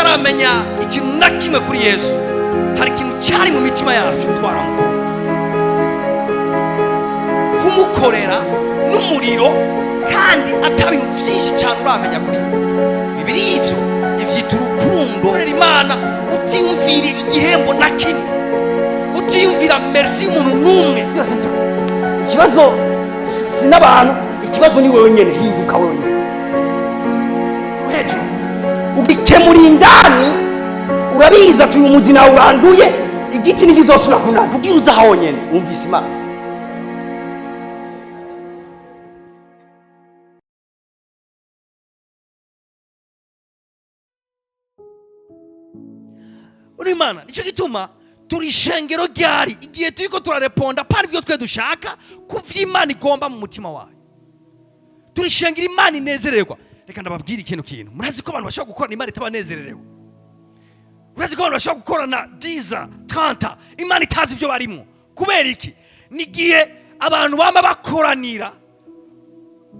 Tutaramenya ikintu na kimwe kuri Yesu, hari ikintu cyari mu mitima yacu, twaramukunda, kumukorera n'umuriro, kandi ata bintu byinshi cyane uramenya kuri we. Bibiri ivyo ivyita urukundo. Korera Imana utiyumvira igihembo na kimwe, utiyumvira merci y'umuntu n'umwe. Byose ikibazo si n'abantu, ikibazo ni wewe nyene. Hinduka wewe nyene hejuru, ugikemura indani. Urabizi ati uyu muzi nawe uranduye, igiti ntikizosubira kunanda. Ubwira uza honyene wumvise Imana. Uri Imana, nicyo gituma turi ishengero ryari igihe turiko turareponda pana ivyo twe dushaka, ku vy'Imana igomba mu mutima wayo. Turi ishengero Imana inezererwa. Reka ndababwire ikintu. Kintu murazi ko abantu bashobora gukorana Imana itabanezererewe. Urazi ko abantu bashobora gukorana 10, 30, Imana itazi ivyo barimwo. Kubera iki? Ni igihe abantu bama bakoranira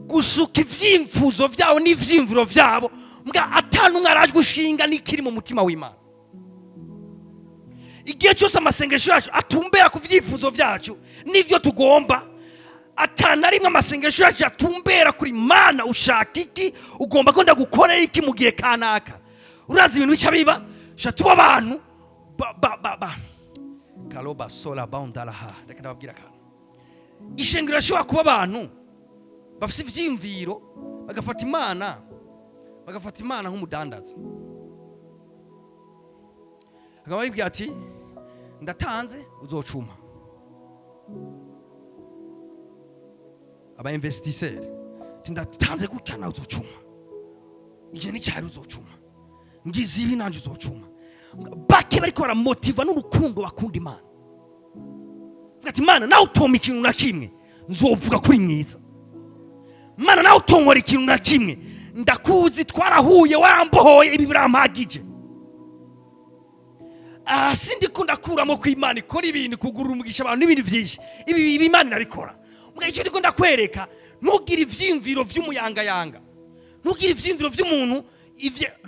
gusuka ivyimfuzo vyabo n'ivyiyumviro vyabo, mbwa atanumwe arajwe ushinga n'ikiri mu mutima w'Imana. Igihe cyose amasengesho yacu atumbera ku vyifuzo vyacu n'ivyo tugomba, atana rimwe amasengesho yacu atumbera kuri Mana: ushaka iki? Ugomba ko ndagukorera iki mu gihe kanaka? Urazi ibintu bica biba sha, tuba abantu ba ba ba ba karoba sola boundalaha. Reka ndababwira akantu. Ishengero rishobora kuba abantu bafite ivyiyumviro, bagafata Imana nk'umudandaza, akaba yibwira ati: "Ndatanze, uzocuma." Aba investisseur ati: "Ndatanze gutya, nawe uzocuma igihe n'icyari, uzocuma ngize ibi, nanje uzocuma." Bake bariko baramotiva n'urukundo bakunda Imana. Vuga ati: "Imana, nawe utoma ikintu na kimwe, nzovuga kuri mwiza. Mana, nawe utonkora ikintu na kimwe, ndakuzi, twarahuye, warambohoye, ibi birampagije." Aha sindiko ndakuramo ko Imana ikora ibintu, kugurura umugisha abantu n'ibintu byinshi. Ibi Imana irabikora. Mbwa icyo ndiko ndakwereka, ntugire ivyiyumviro vy'umuyangayanga, ntugire ivyiyumviro vy'umuntu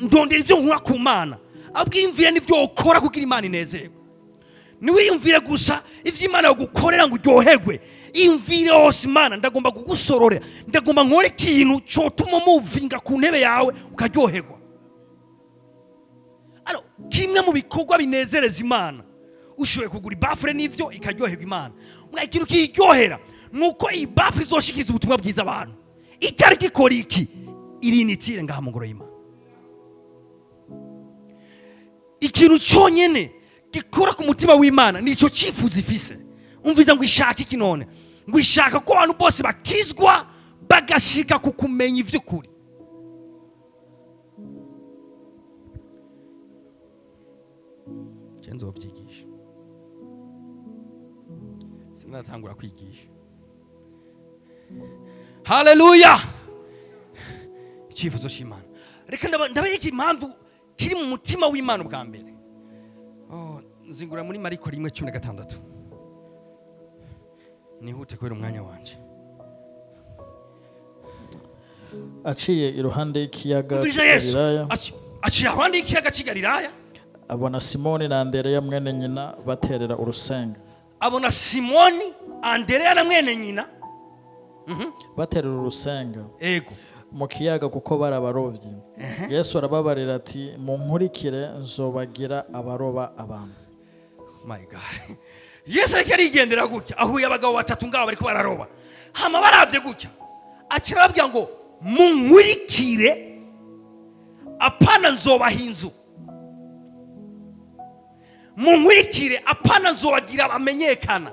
ndondera ivyo nkura ku Mana. Ahubwo iyumvire n'ivyo wokora kugira Imana inezerwe. Ntiwiyumvire gusa ivyo Imana yagukorera ngo uryoherwe. Iyumvire hose: Imana, ndagomba kugusororera, ndagomba nkore ikintu cotuma muvinga ku ntebe yawe ukaryoherwa. Alo, kimwe mu bikorwa binezereza Imana, ushoboye kugura ibafure n'ivyo ikaryoherwa Imana. Mwa ikintu kiyiryohera nuko iyi bafure izoshikiriza ubutumwa bwiza abantu, itari gikora iki, irinitire ngaha mu ngoro y'Imana. Ikintu cyonyine gikora ku mutima w'Imana nico cyifuzo ifise. Umviza ngo ishaka iki none? Ngo ishaka ko abantu bose bakizwa, bagashika ku kumenya ivy'ukuri. Je nzovyigisha, sinatangura kwigisha. Haleluya! Icyifuzo cy'Imana, reka ndabereka impamvu kiri mu mutima w'Imana ubwa mbere. Oh, nzingura muri Mariko 1:16. Nihute kubera umwanya wanje. Aciye iruhande y'ikiyaga Umvise cy'i Yesu Galilaya, aciye ahandi y'ikiyaga cy'i Galilaya, abona Simoni na Andereya mwene nyina baterera urusenga. Abona Simoni, Andereya na mwene nyina. Baterera urusenga ego mu kiyaga, kuko bari abarovyi. Yesu arababarira ati: "Munkurikire, nzobagira abaroba abantu." My God! Yesu ariko arigendera gutya, ahuye abagabo batatu ngabo bariko bararoba. Hama baravye gutya, aca arababwira ngo: "Munkurikire." Apana nzobaha inzu. Munkurikire, apana nzobagira bamenyekana,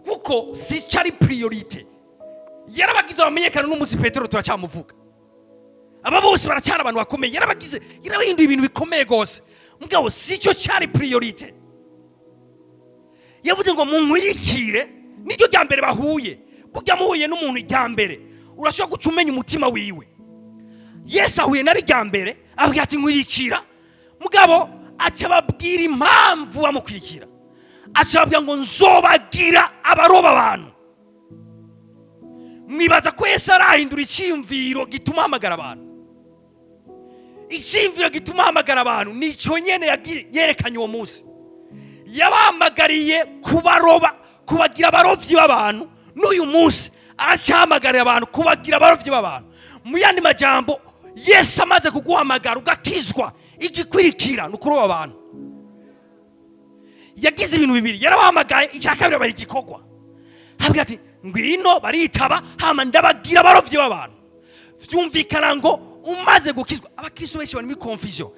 kuko sico ari priorité. Yarabagize bamenyekana, n'umunsi Petero turacyamuvuga. Aba bose baracyari abantu bakomeye. Yarabagize, yarabahinduye ibintu bikomeye rwose, mugabo sico cyari priorité. Yavuze ngo: "Munkurikire." Niryo rya mbere bahuye. Burya muhuye n'umuntu irya mbere, urashobora guca umenya umutima wiwe. Yesu ahuye nabi irya mbere, abwira ati: "Nkurikira." Mugabo aca ababwira impamvu bamukurikira, aca ababwira ngo: "Nzobagira abaroba abantu." Mwibaza ko Yesu arahindura icyiyumviro gituma ahamagara abantu? Icyiyumviro gituma ahamagara abantu nicyo nyene yerekanye uwo munsi. Yabahamagariye kubaroba, kubagira abarobyi b'abantu. N'uyu munsi aracyahamagarira abantu kubagira abarobyi b'abantu. Mu yandi majambo, Yesu amaze kuguhamagara ugakizwa, igikwirikira ni ukuroba abantu. Yagize ibintu bibiri: yarabahamagaye, icya kabiri abaha igikorwa. Habwira ati: "Ngwino." Baritaba, hama ndabagira abarobyi b'abantu. Vyumvikana ngo umaze gukizwa, abakristo benshi bari muri confusion.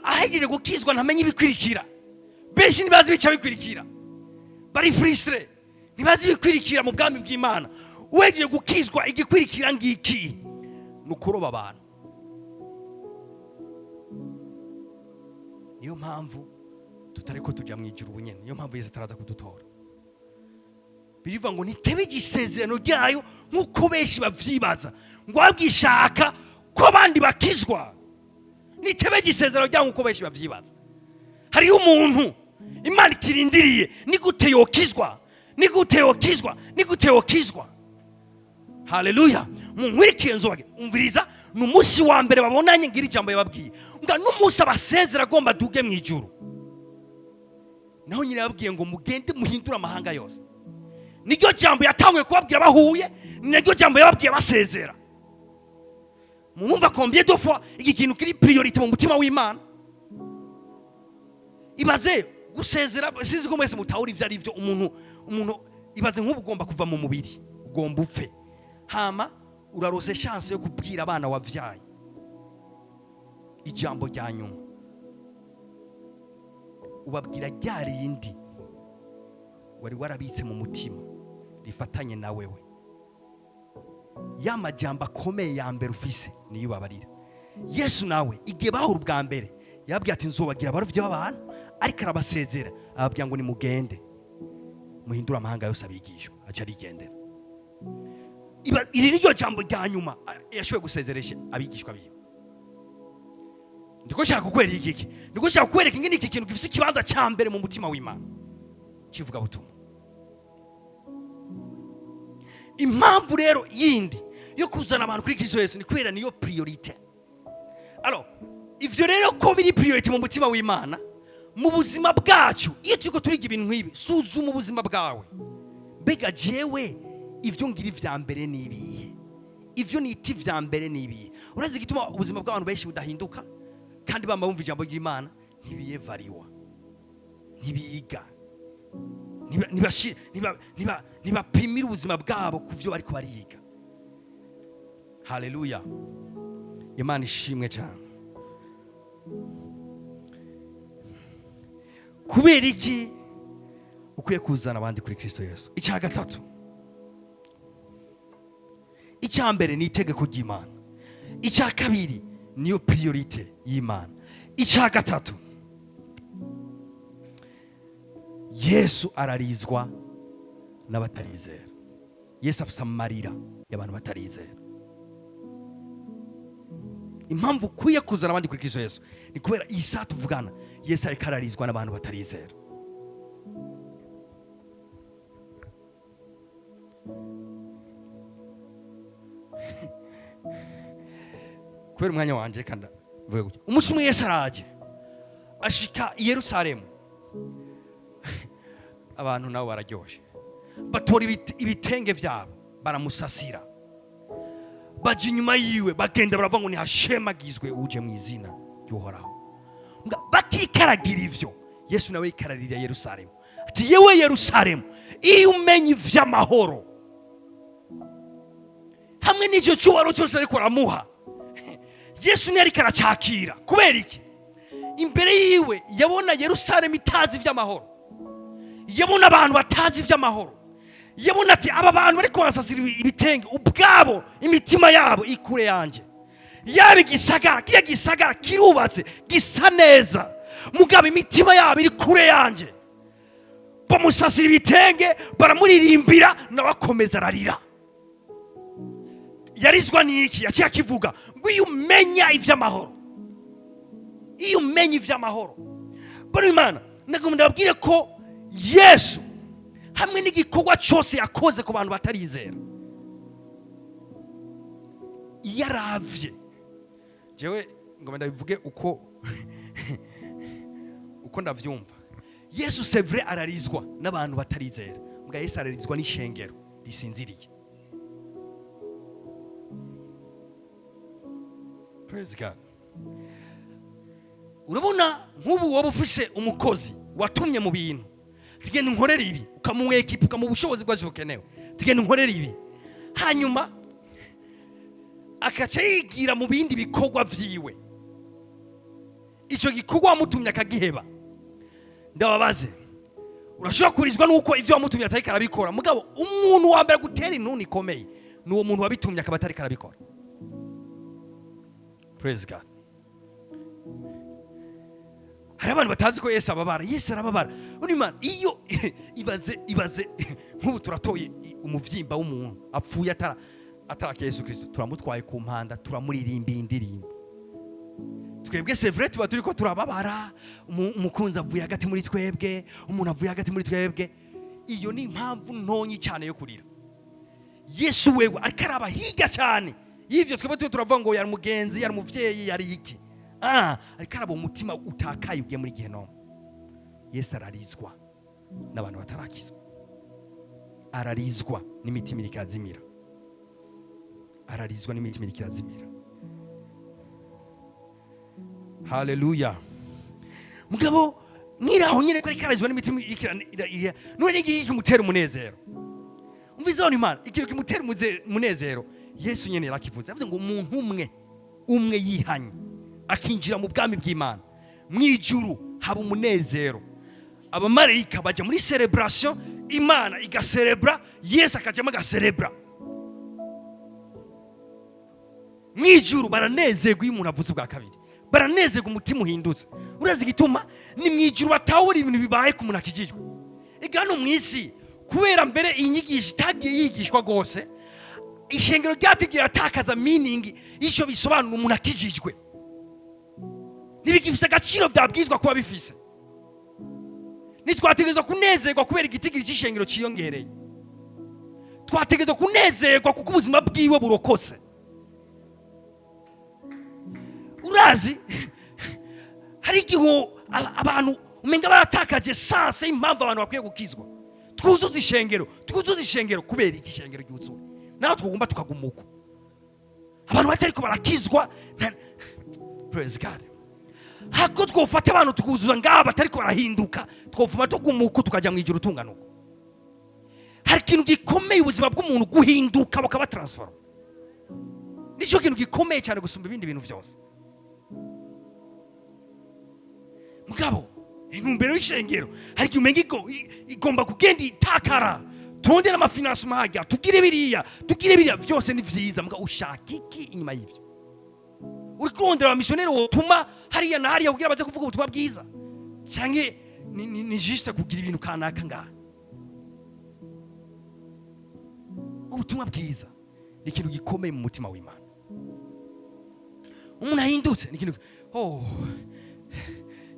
Ahejeje gukizwa ntamenye ibikwirikira. Benshi ntibazi ibica bikwirikira, bari frustrés, ntibazi ibikwirikira mu bwami bw'Imana. Wejeje gukizwa, igikwirikira ngiki, ni ukuroba abantu. Niyo mpamvu tutari ko tujya mu ijuru ubu nyene, niyo mpamvu Yesu ataraza kudutora. Birivuga ngo nitebe igisezerano ryayo nk'uko benshi bavyibaza, ngo wabwishaka ko abandi bakizwa. Nitebe igisezerano ryayo nk'uko benshi bavyibaza. Hariho umuntu Imana ikirindiriye: ni gute yokizwa? Ni gute yokizwa? Ni gute yokizwa? Haleluya! Munkwirikiye nzobage. Umviriza, ni umunsi wa mbere babonanye, ngira ijambo yababwiye nga n'umunsi abasezera agomba duge mu ijuru. Naho nyine yababwiye ngo mugende muhindure amahanga yose. Niryo jambo yatanguye kubabwira bahuye, ni naryo jambo yababwiye basezera. Murumva combien de fois iki kintu kiri priorité mu mutima w'Imana. Ibaze gusezera. Sinzi ko mwese mutahura ivyo ari byo. Umuntu ibaze nk'ubu ugomba kuva mu mubiri, ugomba upfe, hama urarose chance yo kubwira abana wavyaye ijambo rya nyuma. Ubabwira rya rindi wari warabitse mu mutima rifatanye na wewe, ya majambo akomeye ya mbere ufise, niyo ubabarira. Yesu nawe igihe bahura ubwa mbere yababwiye ati: "Nzobagira abarovyi b'abantu." Ariko arabasezera, ababwira ngo nimugende muhindure amahanga yose abigishwa, aca arigendera. Iri ni ryo jambo rya nyuma yashoboye gusezeresha abigishwa biwe. Ndiko nshaka kukwereka iki? Ndiko nshaka kukwereka ingene iki kintu gifise ikibanza cya mbere mu mutima w'Imana kivuga butumwa. Impamvu rero yindi yo kuzana abantu kuri Kristo Yesu ni kubera niyo priorité. Alors ivyo rero ko biri priorité mu mutima w'Imana, mu buzima bwacu iyo turiko turiga ibintu nk'ibi, suzuma ubuzima bwawe: mbega jewe ivyo ngira ivya mbere ni ibihe? Ivyo nita ivya mbere ni ibihe? Urazi igituma ubuzima bw'abantu benshi budahinduka kandi bama bumva ijambo ry'Imana? Ntibiyevariwa, ntibiga, ntibapimira ubuzima bwabo ku byo bariko bariga. Haleluya, Imana ishimwe cyane. Kubera iki ukwiye kuzana abandi kuri Kristo Yesu? Icya gatatu: icya mbere ni itegeko ry'Imana, icya kabiri niyo priorité y'Imana, icya gatatu Yesu ararizwa n'abatarizera. Yesu afite amarira y'abantu batarizera. Impamvu ukwiye kuzana abandi kuri Kristo Yesu ni kubera iyi saha tuvugana Yesu ariko ararizwa n'abantu batarizera. Kubera umwanya wanje, reka ndavuge gutya. Umunsi umwe Yesu araje ashika i Yerusalemu, abantu nabo bararyoshe, batora ibitenge byabo baramusasira, baja inyuma yiwe, bagenda baravuga ngo nihashemagizwe uje mu izina ry'Uhoraho. Bakikaragira ivyo, Yesu nawe yikararira Yerusalemu ati: "Yewe Yerusalemu, iyo umenya ivy'amahoro." Hamwe n'icyo cyubahiro cyose ariko aramuha, Yesu ntiyariko aracakira. Kubera iki? Imbere yiwe yabona Yerusalemu itazi ivy'amahoro, yabona abantu batazi ivy'amahoro. Yabona ati: "Aba bantu bariko barasasira ibitenge ubwabo, imitima yabo ikure yanje." Yaba igisagara, kiriya gisagara kirubatse, gisa neza, mugabo imitima yabo iri kure yanje. Bamusasira ibitenge, baramuririmbira, nawe akomeza ararira. Yarizwa n'iki? Yaciye akivuga ngo iyo umenya ivy'amahoro, iyo umenya ivy'amahoro. Bano Imana nagomba ndababwire ko Yesu hamwe n'igikorwa cyose yakoze ku bantu batarizera, iyo aravye jewe Ngo ndabivuge uko ndavyumva. Yesu, c'est vrai, ararizwa n'abantu batarizera, mbwa Yesu ararizwa n'ishengero risinziriye. Praise God. Urabona nk'ubu woba ufise umukozi watumye mu bintu, tugenda unkorera ibi, ukamuwekipa, ukamuha ubushobozi bwose bukenewe, tugenda unkorera ibi, hanyuma akaca yigira mu bindi bikorwa vyiwe, icyo gikorwa wamutumye akagiheba. Ndababaze, urashobora kurizwa nuko ibyo wamutumye atariko arabikora, mugabo umuntu wa mbere gutera intuntu ikomeye ni uwo muntu wabitumye akaba atariko arabikora. Praise God. Hari abantu batazi ko Yesu ababara. Yesu arababara. Urima iyo ibaze nk'ubu turatoye umuvyimba w'umuntu apfuye ataraka Yesu Kristo, turamutwaye ku mpanda, turamuririmba indirimbo. Twebwe, c'est vrai, tuba turiko turababara, umukunzi avuye hagati muri twebwe, umuntu avuye hagati muri twebwe. Iyo ni impamvu ntonyi cyane yo kurira. Yesu wewe ariko araba hirya cyane y'ivyo twebwe tuba turavuga ngo yari umugenzi, yari umuvyeyi, yari iki. Ariko araba umutima utakaye ugiye muri gehinomu. Yesu ararizwa n'abantu batarakizwa, ararizwa n'imitima iriko irazimira, ararizwa n'imitima iriko irazimira. Haleluya. Mugabo mwiraho nyine ko ariko ararizwa n'imitima iriko none n'igiki kimutera umunezero? Umva izona Imana, ikintu kimutera umunezero Yesu nyene yarakivuze, yavuze ngo umuntu umwe umwe yihanye akinjira mu bwami bw'Imana, mu ijuru haba umunezero, abamarayika bajya muri celebration, Imana igaserebra, Yesu akajyamo agaserebra. Mu ijuru baranezerwa iyo umuntu avuze ubwa kabiri, baranezerwa umutima uhindutse. Urazi igituma? Ni mu ijuru batahura ibintu bibaye ku muntu akijijwe. Ega hano mu isi, kubera mbere inyigisho itagiye yigishwa rwose, ishengero ryategiye atakaza meaning y'icyo bisobanura umuntu akijijwe, ntibigifise agaciro byabwizwa kuba bifise. Ntitwategerezwa kunezerwa kubera igitigiri cy'ishengero cyiyongereye, twategerezwa kunezerwa kuko ubuzima bwiwe burokotse. Urazi hari igihe abantu umenga baratakaje sens y'impamvu abantu bakwiye gukizwa. Twuzuze ishengero, twuzuze ishengero, kubera iki ishengero ryuzuye nawe twugomba tukaguma uko abantu batariko barakizwa? Praise God. Hako twofata abantu tukuzuza ngaba batariko barahinduka, twofuma tuguma uko tukajya mu ijuru tungana uko. Hari ikintu gikomeye, ubuzima bw'umuntu guhinduka bukaba transform, nicyo kintu gikomeye cyane gusumba ibindi bintu byose. Mugabo intumbero y'ishengero hari igihe umenga igomba kugenda itakara, turondere amafinancement hajya, tugire biriya, tugire biriya, byose ni vyiza, mugabo ushaka iki inyuma y'ivyo? Uri kurondera abamisiyoneri wotuma hariya na hariya kugira baze kuvuga ubutumwa bwiza, canke ni juste kugira ibintu kanaka ngaha? Ubutumwa bwiza ni ikintu gikomeye mu mutima w'Imana. Umuntu ahindutse ni ikintu, oh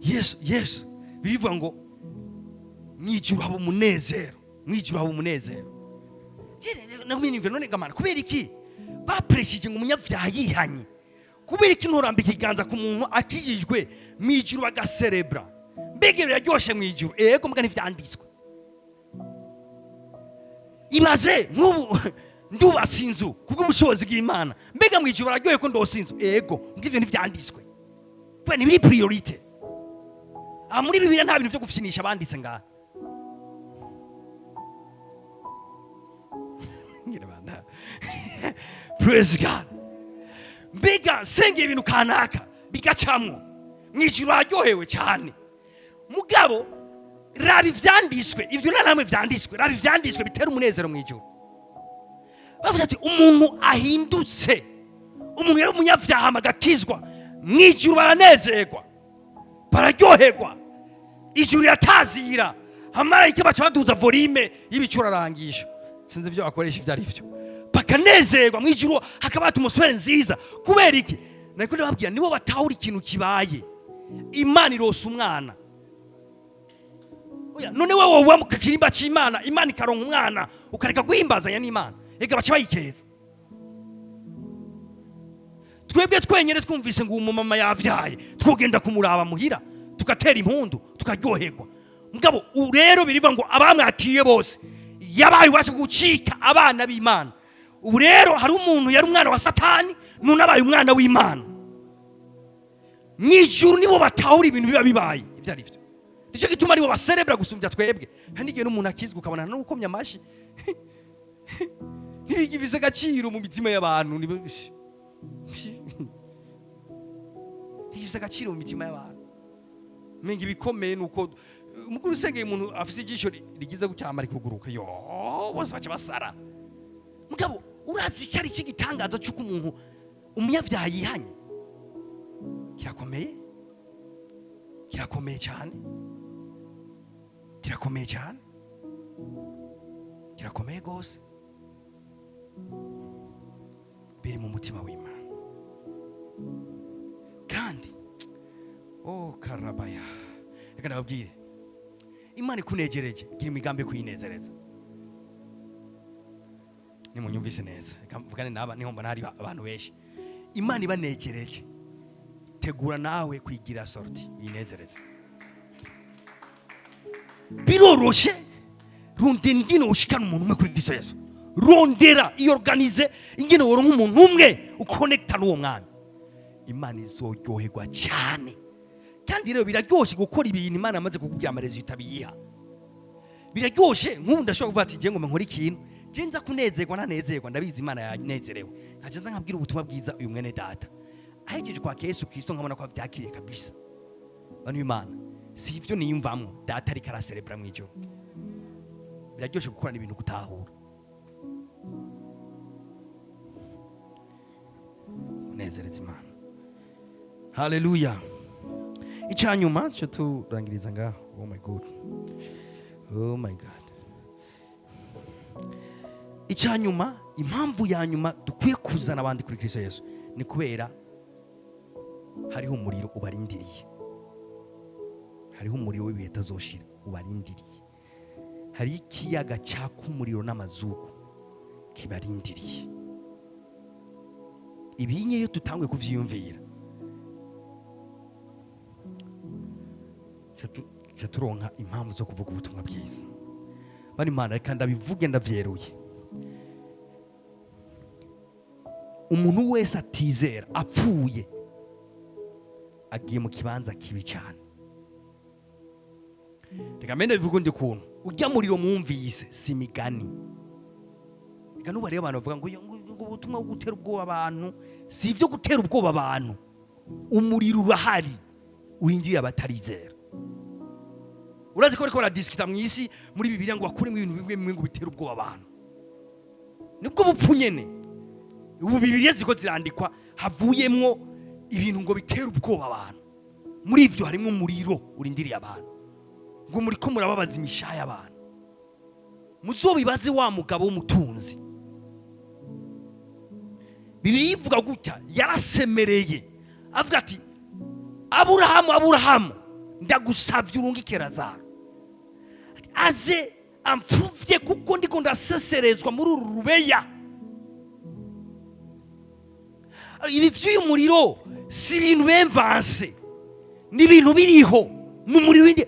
Yesu, Yesu birivuga ngo mwijuru haba umunezero, mwijuru haba umunezero. Nagumye none gamana, kubera iki bapreshije ngo umunyabyaha yihanye? Kubera iki nturambika ikiganza ku muntu akijijwe mwijuru bagaserebra? Mbega biraryoshe mwijuru? Ego, mbwa ntivyanditswe. Ibaze nk'ubu ndubatse inzu kubw'ubushobozi bw'Imana, mbega mwijuru bararyoye ko ndose inzu? Ego, mbwa ivyo ntivyanditswe kubera ntibiri priorité. Aha muri Bibiliya nta bintu vyo gufyinisha banditse ngaha. Ngira banda. Praise God. Mbega sengera ibintu kanaka bigacamwo, mwijuru haryohewe cyane, mugabo raba ivyanditswe, ivyo nta namwe vyanditswe, raba ivyanditswe bitera umunezero mwijuru. Bavuze ati umuntu ahindutse, umuntu yari umunyavyaha agakizwa, mwijuru baranezerwa, bararyoherwa, ijuru riratazira, amarayika baca baduza volume y'ibicurarangisho, sinzi ibyo bakoresha ibyo ari byo, bakanezerwa mwijuru, hakaba atmosphère nziza. Kubera iki? Nariko ndababwira, nibo batahura ikintu kibaye. Imana irosa umwana. Oya, none wewe wowe mu kirimba c'Imana, Imana ikaronka umwana, ukareka guhimbazanya n'Imana, ega baca bayikeza. Twebwe twenyine twumvise ngo uwo mama yavyaye, twogenda kumuraba muhira, tugatera impundu, tukaryoherwa. Mugabo ubu rero birivuga ngo abamwakiriye bose yabaye ubasha gucika abana b'Imana. Ubu rero hari umuntu yari umwana wa Satani, none abaye umwana w'Imana. Mu ijuru nibo batahura ibintu biba bibaye ibyo ari byo. Nicyo gituma aribo baserebra gusumbya twebwe. Hari n'igihe n'umuntu akizwa ukabona no gukomya amashyi ntibigifise agaciro mu mitima y'abantu, ntibigifise agaciro mu mitima y'abantu. Menga ibikomeye nuko umugore usengeye umuntu afise ijisho rigize gucyama rikuguruka, yo bose baca basara. Mugabo urazi icyari cy'igitangaza cy'uko umuntu umunyabyaha yihanye? Kirakomeye, kirakomeye cyane, kirakomeye cyane, kirakomeye rwose. Biri mu mutima w'Imana. Kandi oh karabaya, reka ndababwire, Imana ikunegereje, gira imigambi yo kuyinezereza. Nimunyumvise neza, reka mvugane n'aba, niho mbona hari abantu benshi Imana ibanegereje. Tegura nawe kwigira sortie uyinezereze. Biroroshe. Rondera ingene ushikana umuntu umwe kuri Kristo Yesu. Rondera iyo organize ingene woronka umuntu umwe ukonekta n'uwo mwami, Imana izoryoherwa cyane. Kandi rero biraryoshye gukora ibintu Imana yamaze kukubwira, amarezo itabiyiha. Biraryoshye. Nk'ubu ndashobora kuvuga ati ngiye ngo nkore ikintu, je nza kunezerwa, ntanezerwa, ndabizi Imana yanezerewe. Nkaca nza nkabwira ubutumwa bwiza uyu mwene data ahejeje kwakira Yesu Kristo, nkabona ko abyakiriye kabisa. Bantu b'Imana, si ibyo niyumvamwo, data ariko araserebra mu ijoro. Biraryoshye gukorana ibintu gutahura unezereza Imana. Haleluya. Icyanyuma cyo turangiriza ngaho. Oh my God, oh my God. Icyanyuma, impamvu ya nyuma dukwiye kuzana abandi kuri Kristo Yesu ni kubera hariho umuriro ubarindiriye. Hariho umuriro w'ibihe utazoshira ubarindiriye. Hari ikiyaga cyaka umuriro n'amazuku kibarindiriye. Ibinye iyo tutanguye kuvyiyumvira, ca turonka impamvu zo kuvuga ubutumwa bwiza. Bani Imana, reka ndabivuge ndavyeruye: umuntu wese atizera apfuye agiye mu kibanza kibi cyane. Reka mbende bivuge undi kuntu ujya muriro mwumvise si imigani. Reka nubu hariyo abantu bavuga ngo ubutumwa bwo gutera ubwoba abantu. Si ibyo gutera ubwoba abantu. Umuriro urahari urindiriye abatarizera. Urazi ko bariko baradisikita mu isi muri Bibiliya ngo bakuremo ibintu bimwe bimwe ngo bitere ubwoba abantu. Nibwo bupfu nyene. Ubu Bibiliya ziko zirandikwa, havuyemwo ibintu ngo bitere ubwoba abantu. Muri ivyo harimo umuriro urindiriye abantu, ngo muriko murababaza imishaya y'abantu. Muzobibaze wa mugabo w'umutunzi. Bibiliya ivuga gutya, yarasemereye avuga ati: "Aburahamu, Aburahamu, ndagusabye urungike Lazaro aze amfuvye, kuko ndiko ndaseserezwa muri uru rubeya." Ibi vy'uyu muriro si ibintu bemvanse, ni ibintu biriho, ni umuriro w'indi.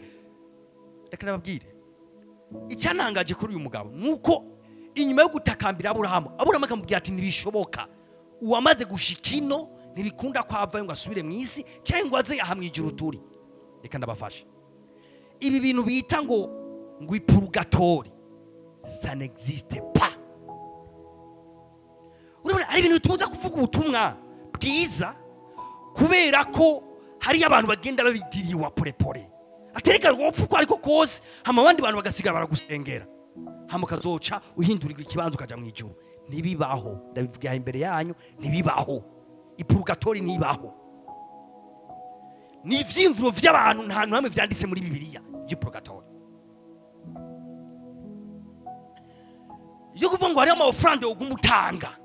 Reka nababwire icyantangaje kuri uyu mugabo nuko inyuma yo gutakambira Aburahamu, Aburahamu akamubwira ati: "Ntibishoboka, uwamaze gushika ino ntibikunda ko avayo ngo asubire mu isi cyangwa ngo aze aha mu ijuru turi." Reka ndabafashe. Ibi bintu bita ngo ipurugatori, ça n'existe pas. Urabona hari ibintu bitubuza kuvuga ubutumwa bwiza kubera ko hariyo abantu bagenda babidiriwa porepore, atereka wopfa uko ariko kose, hama abandi bantu bagasigara baragusengera, hama ukazoca uhindurirwa ikibanza ukaja mu ijuru. Ntibibaho. Ndabivugira imbere yanyu, ntibibaho. Ipurugatori ntibaho, ni ivyiyumviro vy'abantu. Nta hantu hamwe vyanditse muri Bibiliya vy'ipurugatori iyo kuvuga ngo hariho amafaranga uguma utanga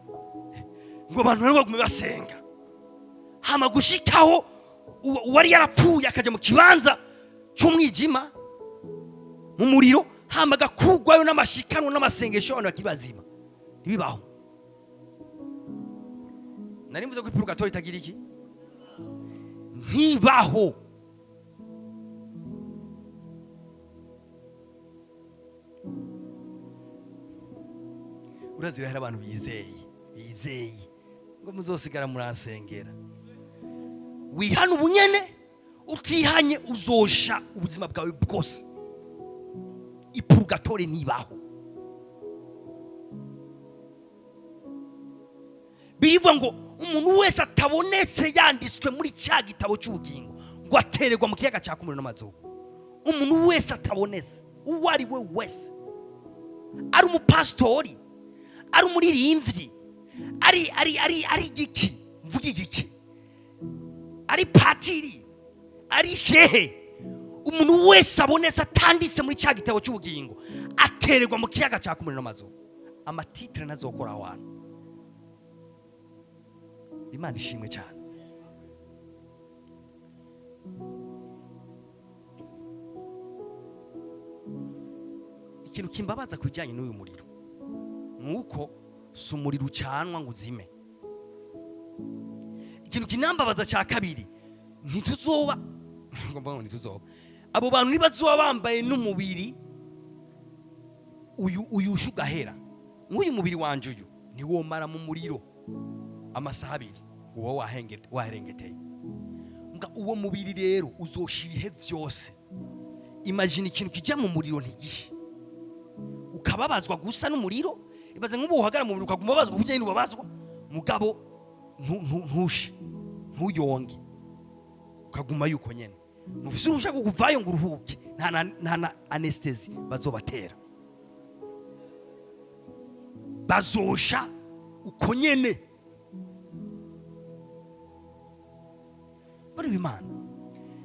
ngo abantu nabo bagume basenga, hama gushikaho uwari yarapfuye akaja mu kibanza cy'umwijima mu muriro, hama agakugwayo n'amashikanwa n'amasengesho y'abantu bakiri bazima. Ntibibaho. Nari mvuze ko ipurugatori itagira iki, ntibaho. Urazira hari abantu bizeye ngo muzosigara muransengera. Wihana ubunyene, utihanye uzosha ubuzima bwawe bwose. Ipurugatore ntibaho. Birivuga ngo umuntu wese atabonetse yanditswe muri cya gitabo cy'ubugingo ngo atererwa mu kiyaga cya kumuriro n'amazuba. Umuntu wese atabonetse, uwo ari we wese, ari umupasitori, ari umuririmbyi, ari ari ari ari igiki, mvuge igiki, ari patiri, ari shehe, umuntu wese abonetse atanditse muri cya gitabo cy'ubugingo atererwa mu kiyaga cya kumuriro n'amazuba. Amatitire ntazokora aho hantu. Imana ishimwe cyane. Ikintu kimbabaza ku bijyanye n'uyu muriro ni uko si umuriro ucanwa ngo uzime. Ikintu kinambabaza cya kabiri, ntituzoba ngo mvuga ngo ntituzoba, abo bantu ntibazoba bambaye n'umubiri uyu uyusha ugahera. Nk'uyu mubiri wanje uyu ntiwomara mu muriro amasaha abiri uba waherengeteye. Mbwa uwo mubiri rero uzosha ibihe vyose. Imagine ikintu kijya mu muriro ntigishe, ukababazwa gusa n'umuriro. Ibaze nk'ubu uhagara mu muriro ukaguma ubabazwa kugira ngo ubabazwa, mugabo ntushe, ntuyonge, ukaguma yuko nyene. Ntufise uruhusha rwo kuvayo ngo uruhuke, nta na anesthesi bazobatera, bazosha uko nyene. Bari Imana,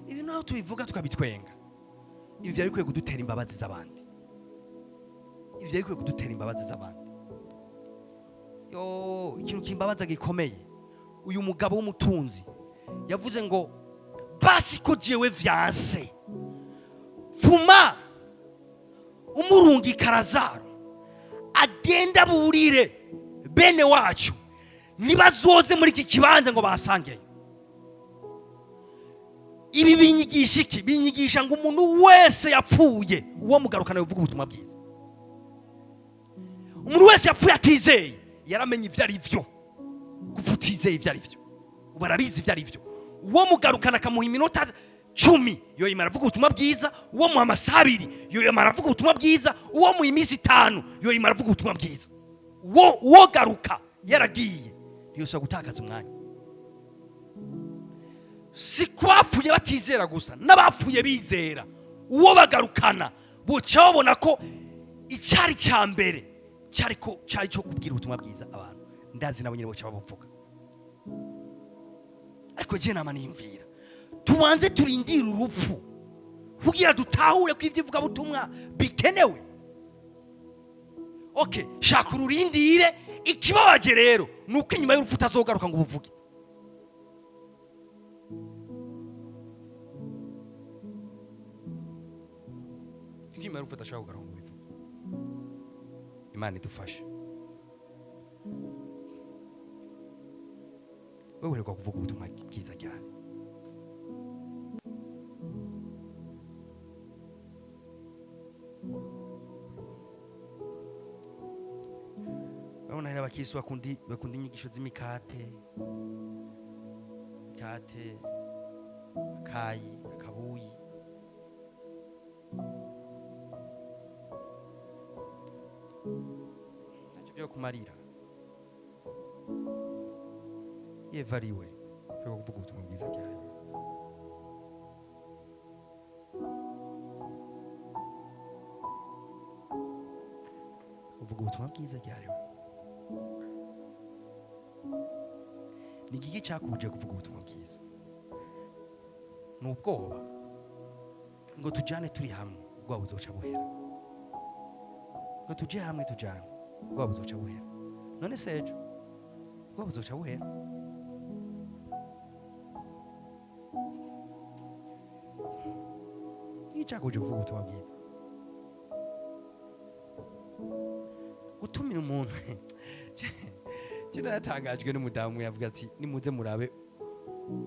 ibi naho tubivuga tukabitwenga, ibi byari bikwiye kudutera imbabazi z'abandi. Ibi byari bikwiye kudutera imbabazi z'abandi. Yo, ikintu kimbabaza gikomeye, uyu mugabo w'umutunzi yavuze ngo basi ko jewe vyanse, pfuma umurungi Lazaro agenda burire bene wacu nibazoze muri iki kibanza ngo basangeyo. Ibi binyigisha iki? Binyigisha ngo umuntu wese yapfuye uwo mugarukana uvuga ubutumwa bwiza. Umuntu wese yapfuye atizeye yaramenye ivyo ari vyo. Kuva utizeye ivyo ari vyo, ubu arabizi ivyo ari vyo. Uwo mugarukana akamuha iminota 10 yoyimara avuga ubutumwa bwiza, uwo muha amasaha 2 yoyimara avuga ubutumwa bwiza, uwo muha iminsi 5 yoyimara avuga ubutumwa bwiza. Uwo garuka yaragiye ntiyosaba gutakaza umwanya. Si kwapfuye batizera gusa, n'abapfuye bizera uwo bagarukana buca babona ko icyari cya mbere cyari ko cyari cyo kubwira ubutumwa bwiza abantu. Ndazi nabo nyine buca babuvuga, ariko je nama niyumvira tubanze turindire urupfu kugira dutahure ko ivyo ivugabutumwa bikenewe. Okay, shaka ururindire. Ikibabaje rero nuko inyuma y'urupfu utazogaruka ngo ubuvuge. Inyuma y'urupfu udashobora kugaruka ngo ubivuge. Imana idufashe. Wewe uheruka kuvuga ubutumwa bwiza ryari? Urabona hari abakristo bakunda inyigisho z'imikate, mikate, akayi, akabuyi. Ntacyo byo kumarira. Yeva ariwe ushobora kuvuga ubutumwa bwiza ryari? Uvuga ubutumwa bwiza ryari? Ni igiki cyakubujije kuvuga ubutumwa bwiza? Ni ubwoba ngo tujyane turi hamwe, ubwoba buzoca buhera. Ngo tujye hamwe tujyane, ubwoba buzoca buhera. None se ejo ubwoba buzoca buhera? Ni icyakubujije kuvuga ubutumwa bwiza? Gutumira umuntu. Yatangajwe n'umudamu yavuga ati: "Nimuze murabe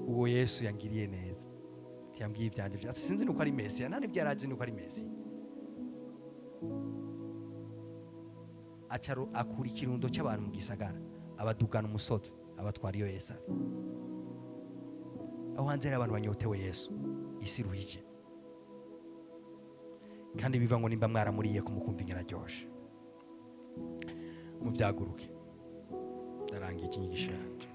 uwo Yesu yangiriye neza." Ati: "Yambwiye ibyanje byose." Sinzi nuko ari Mesiya, nta n'ibyo yari azi nuko ari Mesiya. Acaro akura ikirundo cy'abantu mu gisagara, abadugana umusozi, abatwara iyo Yesu ari. Aho hanze hari abantu banyotewe Yesu, isi iruhije. Kandi biva ngo nimba mwaramuriye kumukumva ingene aryoshe, muvyaguruke. Ndarangije inyigisho yanje.